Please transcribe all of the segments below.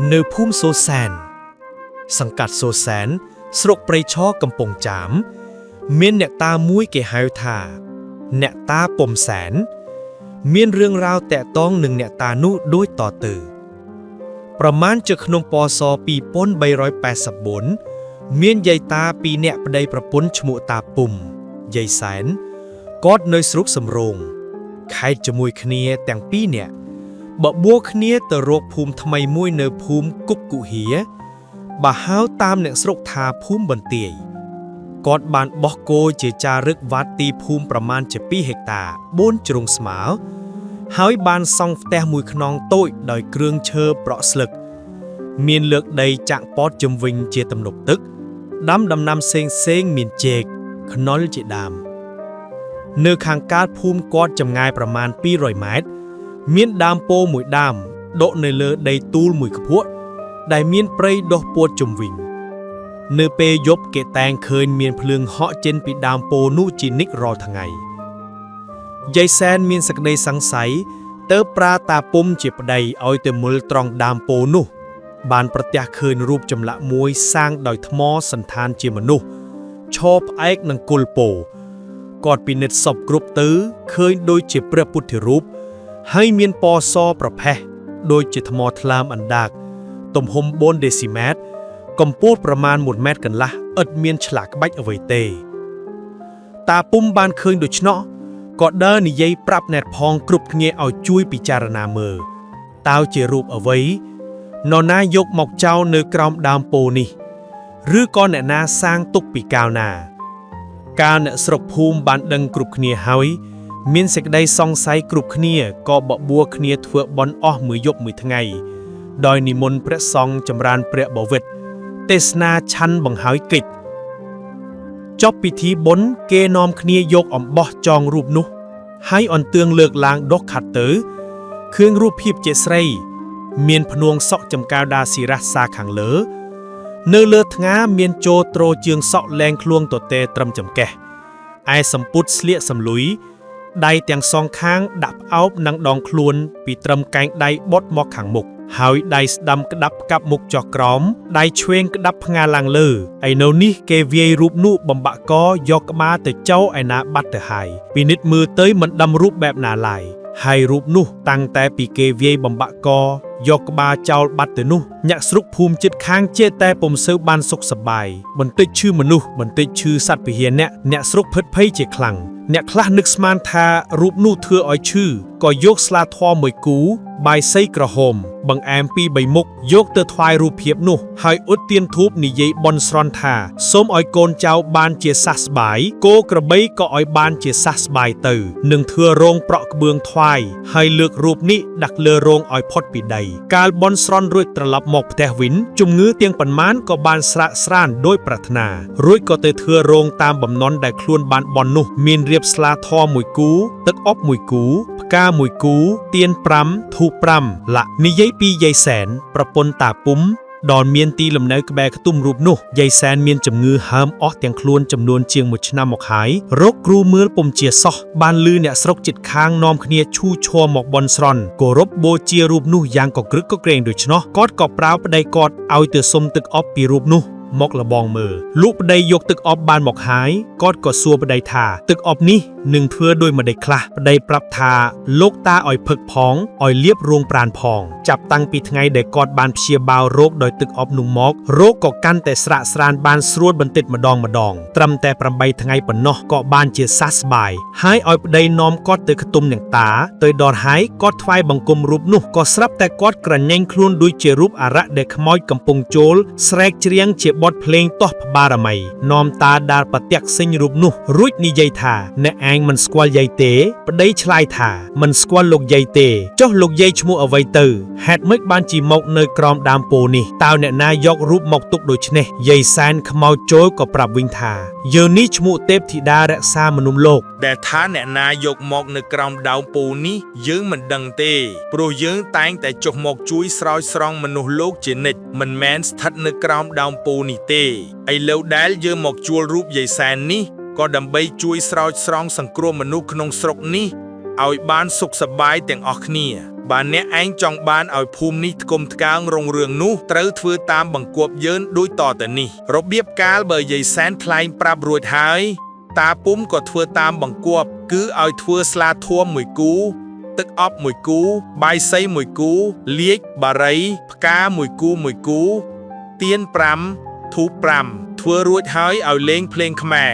នៅភូមិសូសែនសង្កាត់សូសែនស្រុកព្រៃឈរកំពង់ចាម មានអ្នកតាមួយគេហៅថា អ្នកតាពុំសែន មានរឿងរ៉ាវតាក់ទងនឹងអ្នកតានោះដូចតទៅ ប្រមាណជាក្នុងពស2384មានយាយតាពីរនាក់ប្តីប្រពន្ធឈ្មោះតាពុំយាយសែនគាត់នៅស្រុកសំរោងខេត្តជាមួយគ្នាទាំងពីរនាក់បបួលគ្នាទៅរកភូមិថ្មីមួយនៅភូមិគុកគុហាបើហៅតាមអ្នកស្រុកថាភូមិបន្ទាយគាត់បានបោះគោជាចារឹកវត្តទីភូមិប្រមាណជា2ហិកតា4ជ្រុងស្មើហើយបានសង់ផ្ទះមួយខ្នងតូចដោយគ្រឿងឈើប្រក់ស្លឹក មានលើកដីចាក់ពតជំវិញជាទំនប់ទឹកដាំដំណាំផ្សេងផ្សេងៗមានចេកខ្នុរជាដើមនៅខាងកើតភូមិគាត់ចម្ងាយប្រមាណ200ម៉ែត្រមានដើមពោធិ៍មួយដើមដុះនៅលើដីទូលមួយខ្ពស់ដែលមានព្រៃដុះពួតជំវិញ នៅពេលយប់គេតែងឃើញមានភ្លើងហក់ចេញពីដើមពោធិ៍នោះជានិច្ចរាល់ថ្ងៃយាយសែនមានសក្តីសង្ស័យទៅប្រាតាពុំជាប្តីឲ្យទៅមុលត្រង់ដើមពោធិ៍នោះ បានប្រទះឃើញរូបចម្លាក់មួយសាងដោយថ្មសន្តានជាមនុស្សឈរផ្អែកនឹងគល់ពោធិ៍គាត់ពិនិត្យសពគ្រប់ទៅឃើញដូចជាព្រះពុទ្ធរូបហើយមានពណ៌សប្រផេះដូចជាថ្មថ្លើមអណ្ដាកទំហំ4ដេស៊ីម៉ែត្រកម្ពស់ប្រមាណ1ម៉ែត្រកន្លះឥតមានឆ្លាក់ក្បាច់អ្វីទេ តាពុំបានឃើញដូច្នោះក៏ដើរនិយាយប្រាប់អ្នកផងគ្រប់គ្នាឲ្យជួយពិចារណាមើលតើជារូបអ្វីនរណាយកមកចោលនៅក្រោមដើមពោធិ៍នេះ ឬក៏អ្នកណាសាងទុកពីកាលណា កាលអ្នកស្រុកភូមិបានដឹងគ្រប់គ្នាហើយ មានសេចក្តីសង្ស័យគ្រប់គ្នាក៏បបួលគ្នាធ្វើបុណ្យអស់មួយយប់មួយថ្ងៃ ដោយនិមន្តព្រះសង្ឃចម្រើនព្រះបវិតទេសនាឆាន់បង្ហើយកិច្ចចប់ពិធីបុណ្យគេនាំគ្នាយកអំបោះចងរូបនោះ ហើយអន្ទឿងលើកឡើងដុសខាត់ទៅគ្រឿងរូបភាពជាស្រី មានភ្នួងសក់ចំកៅដាស៊ីរ៉ាស់សាខាងលើ នៅលើថ្ងាមានចូលត្រជើងសក់លែងឃ្លួងទទេត្រឹមចង្កេះឯសម្ពុតស្លៀកសំលុយដៃទាំងសងខាងដាក់ផ្អោបនឹងដងខ្លួនពីត្រឹមកែងដៃបត់មកខាងមុខហើយដៃស្ដាំក្តាប់កាប់មុខចុះក្រោមដៃឆ្វេងក្តាប់ផ្ងាឡើងលើឯនៅនេះគេវាយរូបនោះបំបាក់កយកក្បាលទៅចោលឯណាបាត់ទៅហើយពិនិត្យមើលទៅមិនដំរូបបែបណាឡើយហើយរូបនោះតាំងតែពីគេវាយបំបាក់កយកក្បាលចោលបាត់ទៅនោះញាក់ស្រុកភូមិចិត្តខាងចេះតែពុំសូវបានសុខសប្បាយបន្តិចឈឺមនុស្សបន្តិចឈឺសត្វពហិនៈអ្នកស្រុកភិតភ័យជាខ្លាំងអ្នកខ្លះនឹកស្មានថារូបនោះធ្វើឲ្យឈឺក៏យកស្លាធម៌មួយគូបាយសីក្រហមបង្អែមពីរបីមុខយកទៅថ្វាយរូបភាពនោះហើយឧទ្ទានធូបនិយាយបន់ស្រន់ថាសូមឲ្យកូនចៅបានជាសះស្បើយគោក្របីក៏ឲ្យបានជាសះស្បើយទៅនឹងធ្វើរោងប្រក់ក្បឿងថ្វាយហើយលើករូបនេះដាក់លើរោងឲ្យផុតពីដីកាលបន់ស្រន់រួចត្រឡប់មកផ្ទះវិញជំងឺទាំងប៉ុន្មានក៏បានស្រាកស្រានដោយប្រាថ្នារួចក៏ទៅធ្វើរោងតាមបំណន់ដែលខ្លួនបានបន់នោះមានរៀបស្លាធម៌មួយគូទឹកអប់មួយគូផ្កាមួយគូទៀន5ធូប5លាក់និយាយពីយាយសែនប្រពន្ធតាពុំដល់មានទីលំនៅក្បែរខ្ទុំរូបនោះយាយសែនមានជំងឺហើមអស់ទាំងខ្លួនចំនួនជាង1ឆ្នាំមកហើយរោគគ្រូមើលពុំជាសោះបានលឺអ្នកស្រុកជិតខាងនាំគ្នាឈូឈរមកបន់ស្រន់គោរពបូជារូបនោះយ៉ាងកក្រឹកកក្រែងដូច្នោះគាត់ក៏ប្រើប្តីគាត់ឲ្យទៅសុំទឹកអប់ពីរូបនោះមកលបងមើលលក់ប្តីយកទឹកអប់បានមកហើយគាត់ក៏សួរប្តីថាទឹកអប់នេះនឹងធ្វើដោយម្ដេចខ្លះប្តីប្រាប់ថាលោកតាឲ្យផឹកផងឲ្យលាបរោងប្រានផងចាប់តាំងពីថ្ងៃដែលគាត់បានព្យាបាលរោគដោយទឹកអប់នោះមករោគក៏កាន់តែស្រាកស្រានបានស្រួលបន្តិចម្ដងម្ដងត្រឹមតែ8ថ្ងៃប៉ុណ្ណោះក៏បានជាសះស្បើយហើយឲ្យប្តីនាំគាត់ទៅខ្ទុំនឹងតាទៅដល់ហើយគាត់ថ្វាយបង្គំរូបនោះក៏ស្រាប់តែគាត់ក្រញែងខ្លួនដូចជារូបអរៈដែលខ្មោចកំពុងចូលស្រែកច្រៀងជាបទភ្លេងទាស់បារមីនាំតាដាលប្រតិក្សិញរូបនោះរួចនិយាយថាអ្នកឯងមិនស្គាល់យាយទេប្តីឆ្លើយថាមិនស្គាល់លោកយាយទេចុះលោកយាយឈ្មោះអ្វីទៅហេតុម៉េចបានជាមកនៅក្រោមដើមពោធិ៍នេះតើអ្នកណាយករូបមកទុកដូច្នេះយាយសែនខ្មោចចូលក៏ប្រាប់វិញថាយើងនេះឈ្មោះទេពធីតារក្សាមនុស្សលោក ដែលថាអ្នកណាយកមកនៅក្រោមដើមពោធិ៍នេះយើងមិនដឹងទេព្រោះយើងតែងតែចុះមកជួយស្រោចស្រង់មនុស្សលោកជានិច្ចមិនមែនស្ថិតនៅក្រោមដើមពោធិ៍នេះទេឥឡូវដែលយើងមកជួលរូបយាយសែននេះក៏ដើម្បីជួយស្រោចស្រង់សង្គ្រោះមនុស្សក្នុងស្រុកនេះឲ្យបានសុខសប្បាយទាំងអស់គ្នា។ បើអ្នកឯងចង់បានឲ្យភូមិនេះថ្កុំថ្កើងរុងរឿងនោះត្រូវធ្វើតាមបង្គាប់យើងដូចតទៅនេះរបៀបកាលបើយាយសែនថ្លែងប្រាប់រួចហើយ តាពុំក៏ធ្វើតាមបង្គាប់គឺឲ្យធ្វើស្លាធម៌មួយគូ ទឹកអប់មួយគូ បាយសីមួយគូ លាជបារី ផ្កាមួយគូមួយគូ ទៀន5ធូប5ធ្វើរួចហើយឲ្យលេងភ្លេងខ្មែរ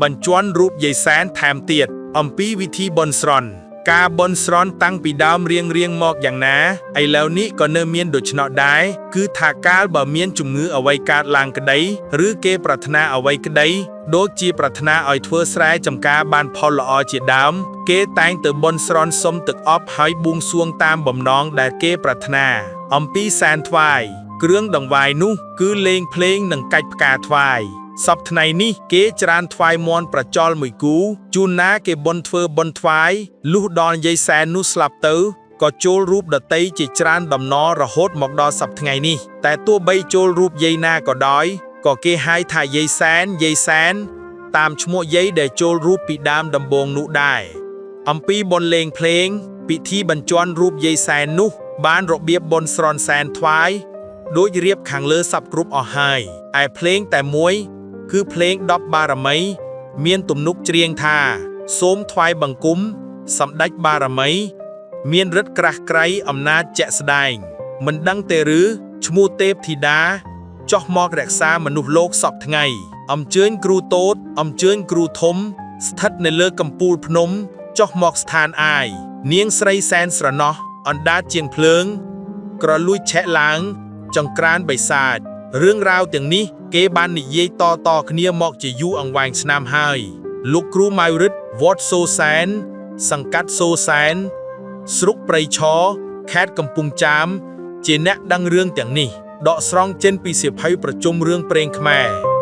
បញ្ជាន់រូបយាយសែនថែមទៀតអំពីវិធីបន់ស្រន់ការបន់ស្រន់តាំងពីដើមរៀងរៀងមកយ៉ាងណាឥឡូវនេះក៏នៅមានដូច្នោះដែរគឺថាកាលបើមានជំងឺអ្វីកើតឡើងក្តីឬគេប្រាថ្នាអ្វីក្តីដូចជាប្រាថ្នាឲ្យធ្វើស្រែចម្ការបានផលល្អជាដើមគេតែងទៅបន់ស្រន់សុំទឹកអប់ហើយបួងសួងតាមបំណងដែលគេប្រាថ្នាអំពីសែនថ្វាយគ្រឿងដង្វាយនោះគឺលេងភ្លេងនិងកាច់ផ្កាថ្វាយសប្តាហ៍ថ្ងៃនេះគេច្រើនថ្វាយមន់ប្រចលមួយគូជូនណាគេបុណ្យធ្វើបុណ្យថ្វាយលុះដល់យាយសែននោះស្លាប់ទៅក៏ចូលរូបដតីជាច្រើនដំណរហូតមកដល់សប្តាហ៍ថ្ងៃនេះតែទោះបីចូលរូបយាយណាក៏ដោយក៏គេហៅថាយាយសែនយាយសែនតាមឈ្មោះយាយដែលចូលរូបពីដើមដំបូងនោះដែរអំពីបុណ្យលេងភ្លេងពិធីបញ្ជាន់រូបយាយសែននោះបានរបៀបបុណ្យស្រន់សែនថ្វាយដូចរៀបខាងលើសັບគ្រប់អស់ហើយឯភ្លេងតែមួយគឺភ្លេង10បារមី មានទំនុកច្រៀងថាសូមថ្វាយបង្គំសម្ដេចបារមី មានឫទ្ធិក្រាស់ក្រៃអំណាចជាក់ស្ដែង មិនដឹងទេឬឈ្មោះទេពធីតាចុះមករក្សាមនុស្សលោកសពថ្ងៃអញ្ជើញគ្រូតូតអញ្ជើញគ្រូធំ ស្ថិតនៅលើកំពូលភ្នំចុះមកស្ថានអាយនាងស្រីសែនស្រណោះអណ្ដាតជាងភ្លើង ក្រលួចឆែកឡើង ចង្ក្រានបិសាចរឿងរ៉ាវទាំងនេះគេបាននិយាយតៗគ្នាមកជាយូរអង្វែងឆ្នាំហើយលោកគ្រូម៉ៅរិទ្ធវត្តសូសែនសង្កាត់សូសែនស្រុកព្រៃឈរខេត្តកំពង់ចាម ជាអ្នកដឹងរឿងទាំងនេះដកស្រង់ចេញពីសៀវភៅប្រជុំរឿងព្រេងខ្មែរ។